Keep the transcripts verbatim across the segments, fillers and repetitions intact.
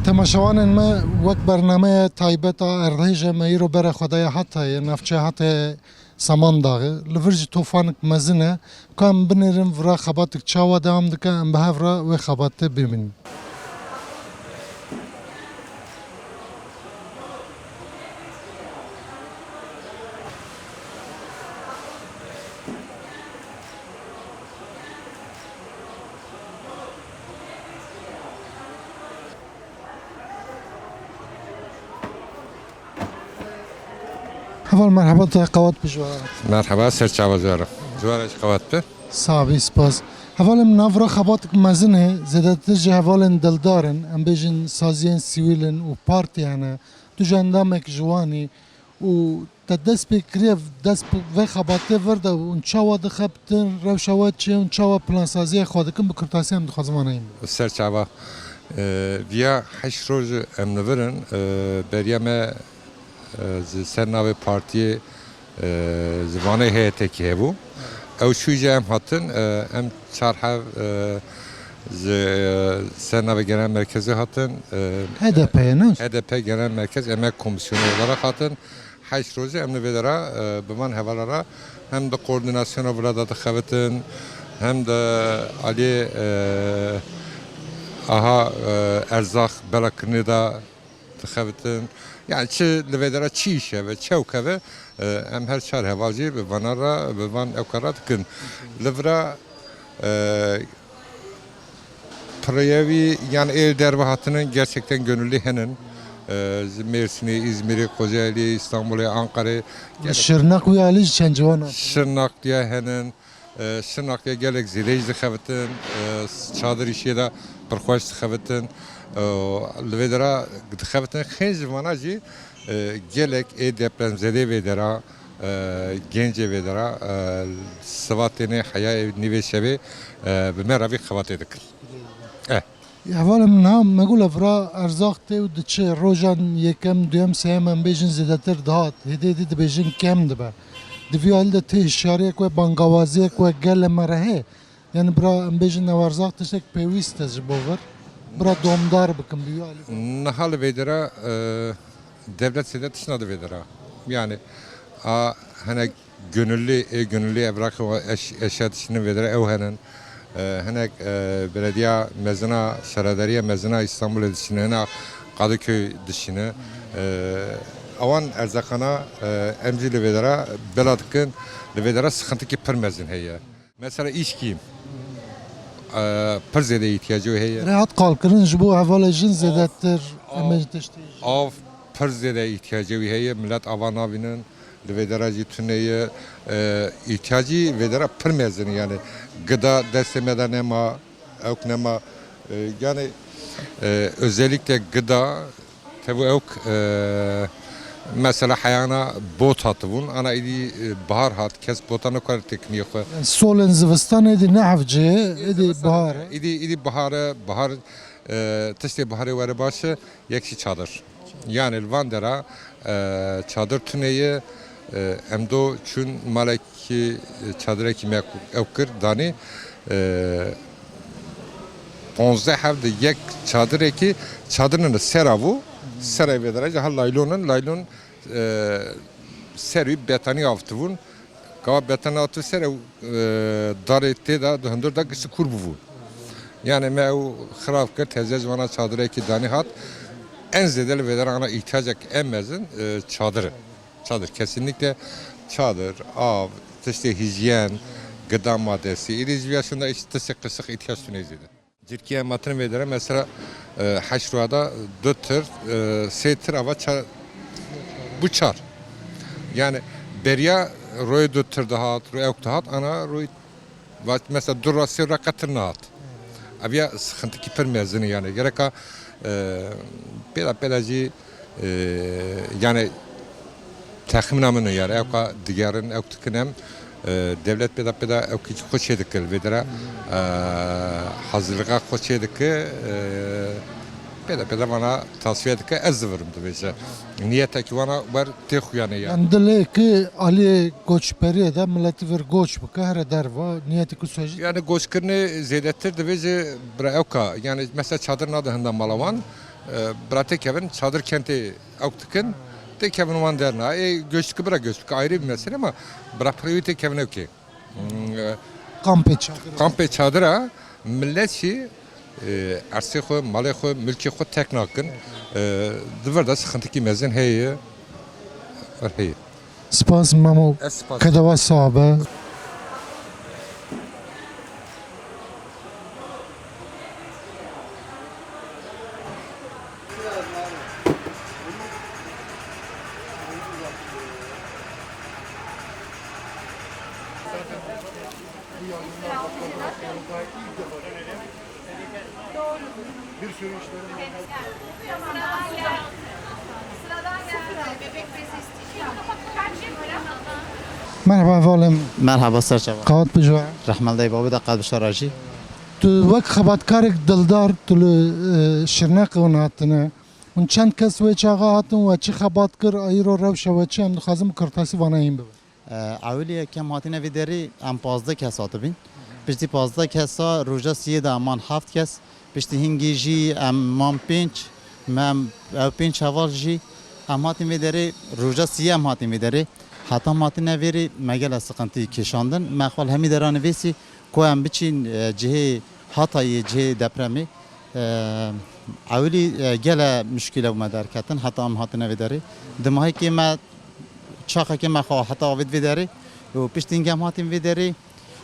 Temaşevanên me, wek bernameya taybet a erdhêja me îro bere xwe daye Hatayê, navçeya Hatayê Samandaxê. Li vir jî tofanek mezin e. Ka em binêrin vira xebatek çawa dewam dike, em bi hev re wê xebatê bibînin. Heval merheba, te qewat bi ji we re. Merheba, ser çava ji we re. Ji we re jî qewat bi. Sax bî, spas. Hevalê min, navra xebatek mezin e, zêdetir ji hevalên dildar in, em bêjin saziyên sivîl in û partî hene. Tu jî endamek ji wan î û te dest pê kiriye, dest bi vê xebatê vir de hûn çawa dixebitin, rewşa we çi ye, hûn çawa plansaziya xwe dikin, bi kurtasî em dixwazin vana hîn bibin. Ser çava, e, viya heşt roj em li vir in, e, beriya me, e, ji ser navê partiyê, e, ji Vanê heyetekî hebû. Ew çû jî em hatin, e, em çar hev, e, ji, e, ser navê Genel Merkezê hatin, e, H D P ye, ne? H D P Genel Merkez Emek Komisyonu olarak hatin. Heşt rojê em li vê dera, e, bi van hevala re hem di koordînasyona vila de dixebitin, hem de aliyê, e, aha, e, erzaq belakirinê de dixebitin. Yani çi li vê dera çi îş hebe, çi ewk hebe, e, em her çar heval jî bi vana re, bi van ewka re dikin. Li vira, e, Pirêvî, yani ê derve hatinin gerçekten gönüllü henin. Ee, ji Mêrsînê, Îzmîrê, Kocaeliyê, Îstanbulê, Ankarê. Şirneq û alî ji çend ciwana? Şirneq diye henin. Ee, Şirneq diye gelek zêde jî dixebitin. Ee, çadir îşê de pir xweş dixebitin. Ee, li vê dera dixebitin. Xêz ji vana jî, ee, gelek ê depremzedê vê dera, e, gencê vê dera, e, siva têne heya ev nîvê şevê, e, bi me re vî xebatê dikin. Eh. Hevalê min, niha me got, vira erzaq tê û diçe, rojan yekem, duyem, sêyem em bêjin zêdetir dihat. Hêdî hêdî dibêjin kem dibe. Di vî alî de tê hişyariyek we, bangawaziyek we gelê me re heye. Yani bira em bêjin ew erzaq tiştek pêwîst e ji bo vir. Bira domdar bikin bi wî alî. Niha li vê dera, e, devlet zêde tişt nade vê dera. Yani a hinek gönüllü, ê gönüllü evrakê eş-, eşya dişînin vê dera ew henin. E, hinek, e, belediya mezina, şaredariya mezina Îstanbulê dişîne, hina Kadıköy dişîne. E, ewan erzaqana, e, em jî li vê dera bela dikin, li vê dera sıkıntı ki pir mezin heye. Mesela îşkî, e, pir zêde îhtiyacê wê heye. Rehat qalkirin ji bo hevalê jin zêdetir, av, em ê tiştê jî. Av pir zêde îhtiyacê wî heye, millet ava navînin, li vê dera jî tune ye. E, îhtiyacî vê dera pir mezin e, yani gida destê me de nema, ewk nema. E, yani, e, özellikle gida, Tevû ewk, e, mesela heyana bot hatibûn, ana îdî, e, bahar hat, kes bota nikare têkiniye xwe. Solên zivistanê dî ne hevcê, êdî bahar e. Îdî, îdî bahar e, bahar, e, tiştê baharê were baş e, yek jî çadir. Yani li van dera, e, çadir tune ye, e, em do çûn malek ki, e, çadirekî me ew kir, danî, e, ponzdeh hev de yek çadirekî, çadirine de sera bû, serê vê de re jî ha laylon in, laylon, e, serî betanî avtibûn. Gava betanî avtibû ser ew, e, darê tê de, di hundir de giştî kûr bûbûn. Yani me ew xirab kir, teze ji vana çadirekî danî hat. En zêde li vê de re ana îhtiyacek en mezin, e, çadir e. Çadır, kesinlikle çadır, av, tiştê hijyen, gıda maddesi. Îdî ji viya şunda îş tiştê qişik îhtiyaç tune zêde. Tirkiye em hatin vê dere, mesela, e, heşt roya da du tir, e, sê tir ava ça-, bu çar. Yani beriya royê du tir dihat, royê ewk dihat, ana royê Vat mesela du ra sê ra qetir nehat. Ev ya sıkıntı ki pir mezin e yani. Gereka, e, pêda pêda jî, e, yani texmina min e yani. Ewka digerin, ewk dikin em, e, devlet pêda pêda ewkî xwe çê dikir. Vê dera, e, hazırlığa xwe çê dikir, e, pêda pêda vana tasfiye dike, ez zivirim dibêje. Niyetekî vana wer tê xuyanê ya. Yan dilê ki aliyê koçberiyê de milletî vir koç bike, here derva, niyetî ku sejî. Yani koçkirinê zêdetir dibêje bira ewka. Yani mesela çadir nade hinda mala wan. E, bira têkevin, çadir kentê ewk dikin, têkevin wan derna. Ê, göçlükü bira göçlükü ayrı bir mesele ama bira pirewî têkevin ewkê. Hmm, e, Kampê çadir. Kampê çadira millet jî, e, ersê xwe, malê xwe, mülkê xwe terk nakin. E, di vir de sıkıntıkî mezin heye. Heye. Spas Memo. Ez spas. Kedewa sabe. Merhaba hevalê min. Merhaba serçava. Qewet bijî. Rehmel dey babî de qed bişara jî. Tu wek xebatkarek dildar tu li, e, Şirnexê hûn hatine. Hûn çend kes wê çaxa hatin, we çi xebat kir, îro rewşa we çi? Em dixwazin bi kurtasî vana hîn bibin. E, ewilî yek em hatine vê derê, em pazdeh kes hatibîn. Piştî pazdeh kesa roja siyê de em man heft kes. Piştî hingî jî em man pênc. Me em, ew pênc heval jî em hatin vê derê, roja siyê em hatin vê derê. Heta em hatine vêrê me gele siqintî kêşandin. Me xwe li hemî deran nivîsî ku em biçîn, e, cihê Hatayê, cihê depremê. E, ewilî, e, gele muşkîle bû me derketin, heta em hatine vê derê. Dimahekê me, çaxekê me xwe heta avêt vê derê û piştî hingê em hatin vê derê,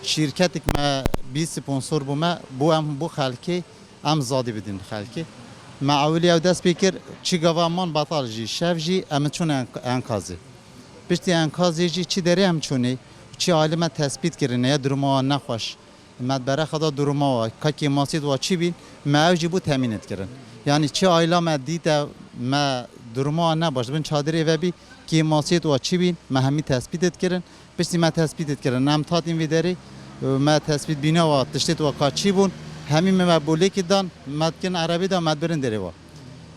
şîrketik me bî sponsor bû me, bû em, bû xelkê, em zadî bidin xelkê. Me ewilî ew dest pê kir, çi gava man betal jî, şev jî, em çûn en-, enkazê. Piştî enkazê jî çi derê em çûnê, çi ailê me tespît kirine, ya duruma wan nexweş. Me di berexa da duruma wa, ka kêmasiyê di wa çi bîn, me ew jî bû temîn dikirin. Yanî çi ayla me dîte, me duruma wa nebaş, bin çadirê ve bî, kêmasiyê di wa çi bîn, me hemî tespît dikirin. Piştî me tespît dikirin. Em hatîn vê derê, me tespît bîna wa, tiştê di wa ka çi bûn, hemî me, me bolêkî dan, me dikin erebê da, me dibirin derê wa.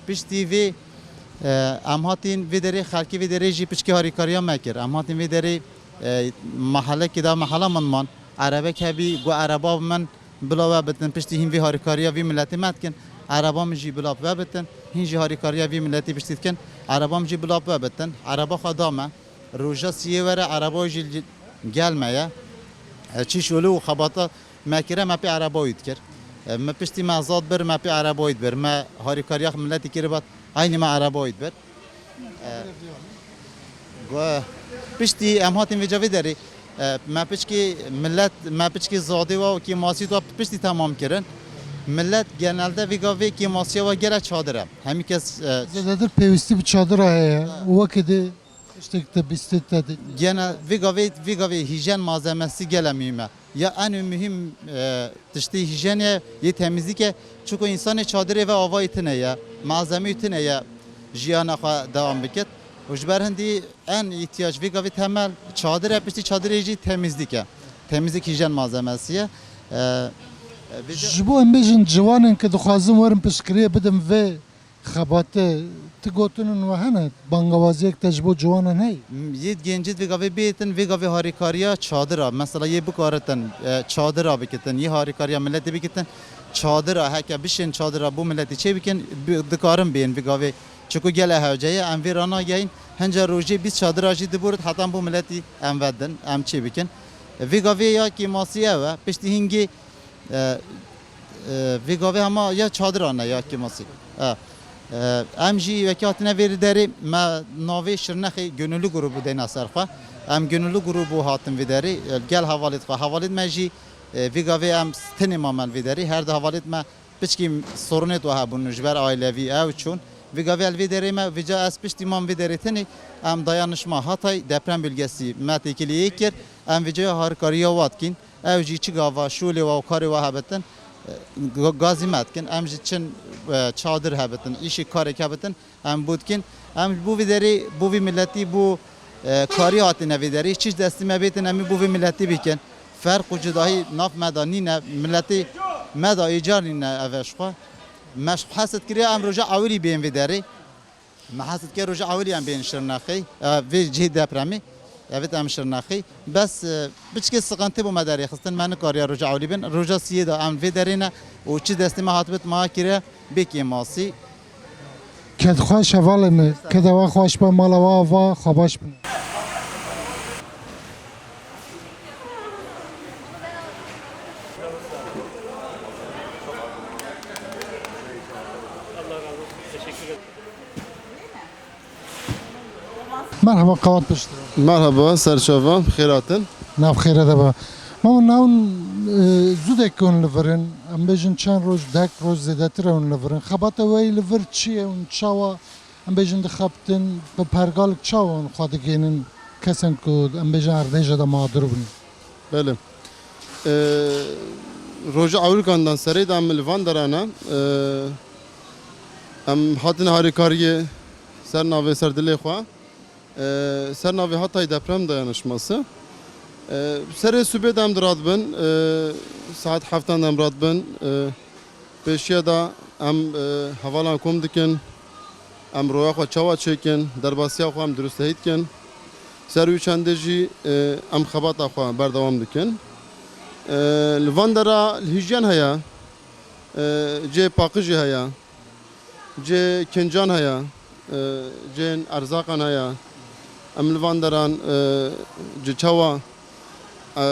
Piştî vê, e, em hatîn vê derê, xelkê vê derê jî piçkî harîkariya me kir. Em hatîn vê derê, e, mehelekê da, mehela min man. Erebek hebî, got, "Ereba min bila we bitin, piştî hîn vê harîkariya vî miletê me dikin. Ereba min jî bila we bitin, hîn jî harîkariya vî miletê piştî dikin. Ereba min jî bila we bitin." Ereba xwe da me. Roja siyê were ereba jî li gel me ye. E, çi şolî û xebata me kire, me pê ereba wî dikir. E, me piştî me zad bir, me pê ereba wî dibir. Me harîkariya miletê kiribat, eynî me ereba wî dibir. E, go-, piştî em hatin vêca vê derê. E, me piçkî milet, me piçkî zadê wa û kêmasî wa piştî temam kirin. Milet genelde vê gavê kêmasiya wa gere çadir e. Hemî kes, e, Zêdetir pêwîstî bi çadira heye. Wekî dê tiştek te bîstê te dê. Gene vê gavê, vê gavê hîjen malzemesi gele muhîm e. Ya en muhîm, e, tiştê hîjenê yê temizlîk e. Çunku însanê çadirê ve avayî tune ye, malzemeyî tune ye jiyana xwe dewam bikit. Û ji ber hindî en îhtiyac vê gavê temel çadir e, piştî çadirê jî temizlîk e. Temizlîk hîjen malzemesi ye. E, e, vê Ji bo em bêjin ciwanên ku dixwazin werin piştgiriyê bidin vê xebatê, ti gotinên we hene? Bangawaziyek te ji bo ciwanan heye? Yê gencî vê gavê bêtin, vê gavê harîkariya çadira, mesela yê bikaritin, e, çadira bikitin, yê harîkariya miletê bikitin, çadira, heke bişên çadira bo miletê çê bikin, bi-, dikarin bên vê gavê. Çiku gele hewce ye, em vê ranageyîn, hinca rojê bîst çadira jî diborit, heta em bo miletî em vedin, em çê bikin. Vê gavê ya kêmasî ew e, piştî hingê, e, e, vê gavê hema ya çadira ne ya kêmasî. E, e, em jî wekî hatine vê derê, me navê Şirnexê gönüllü grûbû deyna ser xwe. Em gönüllü grûbû hatin vê derê, e, gel hevalêt xwe. Hevalêt me jî, e, vê gavê em tenê mamen vê derê. Her di hevalêt me piçkî sorunêt wa hebûn ji ber ailevî ew çûn. Vê gavê el vê derê me, vêca ez piştî mam vê derê tenê, em dayanışma Hatay deprem bölgesi me têkilî yê kir. Em vêca harikariya wa dikîn. Ew jî çi gava şûlê wa û karê wa hebitin, e, ga-, gazî me dikin. Em jî çin, e, çadir hebitin, îşî karek hebitin, em bû dikin. Em bo vî derê, bo vî miletî, bo, e, karî hatine vî derê. Çi ji destî me bêtin, em ê bo vî miletî bikin. Ferq û cudahî nav me de nîne, miletê me de îcar nîne ev e ji xwe. Me ji xwe hes dikiriya em roja ewilî bên vî derê. Me hez dike roja ewilî em bên Şirnexê, e, vê cihê depremê, evêt em Şirnexê. Bes, e, piçkê siqintî bû me derê xistin, me nikariya roja ewilî bin. Roja siyê de em vê derê ne û çi destê me hatibit ma kire bê kêmasî. Ked xweş hevalê me, keda we xweş be, mala we ava, xwe baş bin. Merhaba, qewat pişt. Merhaba, serçava, xêr hatin. Nav xêre de be. Mama, nawin, e, zû dek hûn li vir in, em bêjin çend roj, dek roj zêdetir e hûn li vir in. Xebata we yî li vir çi ye û çawa, em bêjin, dixebitin, bi pergalik çawa hûn xwe digihînin kesên ku, em bêjin, erdêje de madir bûn? Belê. Ee, roja ewilkan dan serê de em li van deran e. Ee, em hatin harîkariyê ser navê ser dilê xwe. Ee, ser navê Hatay Deprem Dayanışması. Ee, serê subê de em diradibin. Ee, saet heftan de em radibin. Ee, Pêşiya de em, e, hevalan kom dikin, em roya xwe çawa çêkin, derbasiya xwe em durustehî dikin. Ser wî çendê jî, e, em xebata xwe berdewam dikin. E, li van dera hîjiyen heye, e, cihê paqijî heye, cihê kincan heye, e, cihên erzaqan heye. Em li van deran, e, ji çawa, e,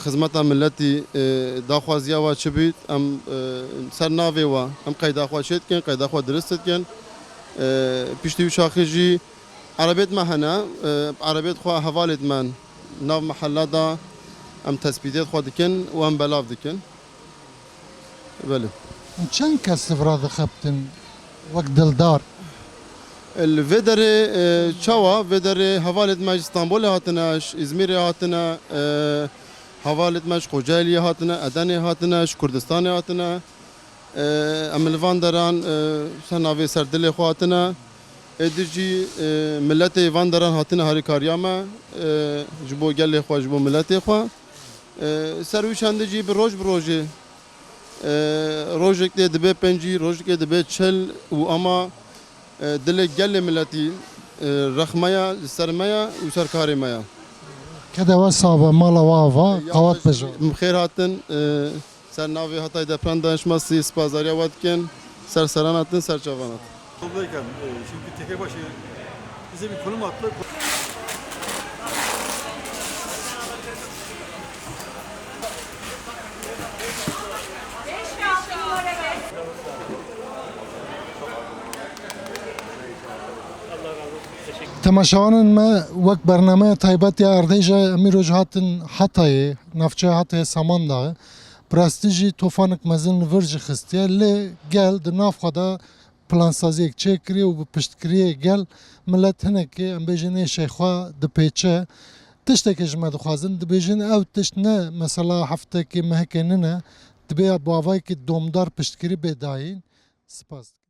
xizmeta miletî, e, daxwaziya we çi bît, em, e, ser navê we, em qeyda xwe çê dikin, qeyda xwe dirist dikin. E, piştî wî şaxî jî erebêt me hene, e, erebêt xwe hevalêt me nav mehella de em tespîtêt xwe dikin û em belav dikin. Belê. Çend kes li vira dixebitin wek dildar? Li vê derê, e, çawa? Vê derê hevalêt me ji Stenbolê hatine, ji Îzmîrê hatine, e, hevalêt me ji Kocaeliyê hatine, Edenê hatine, ji Kurdistanê hatine. E, em li van deran, e, ser navê ser dilê xwe hatine. Êdî jî, e, miletê van deran hatine harîkariya me, e, ji bo gelê xwe, ji bo miletê xwe. E, ser wî çendê jî bi roj bi rojê, e, rojek tê dibe pêncî, rojekê dibe çil û ama, e, dilê gelê miletî, e, rex me ya, li ser me ya û ser karê me ya. Kede we sabe, mala we ava, qewat bejo. Em xêr hatin, e, ser navê Hatay Deprem Dayanışması spasdariya we dikin, ser seran hatin, ser çavan hatin. Yoldayken, e, şimdi bir tekebaşı bize bir konum attı. Temaşevanên me, wek bernameya taybet ya erdêje, em îro jî hatin Hatayê, navçeya Hatayê Samandaxê. Bi rastî jî tofanek mezin li vir jî xistiye, lê gel di nav xwe de plansaziyek çêkiriye û bi piştgiriyê gel milet hinekê, em bêjin, êşê xwe dipêçe. Tiştekê ji me dixwazin, dibêjin ew tişt ne mesela heftekê mehekê nine, dibê bi avayekî domdar piştgirî bê dayîn. Spas dikim.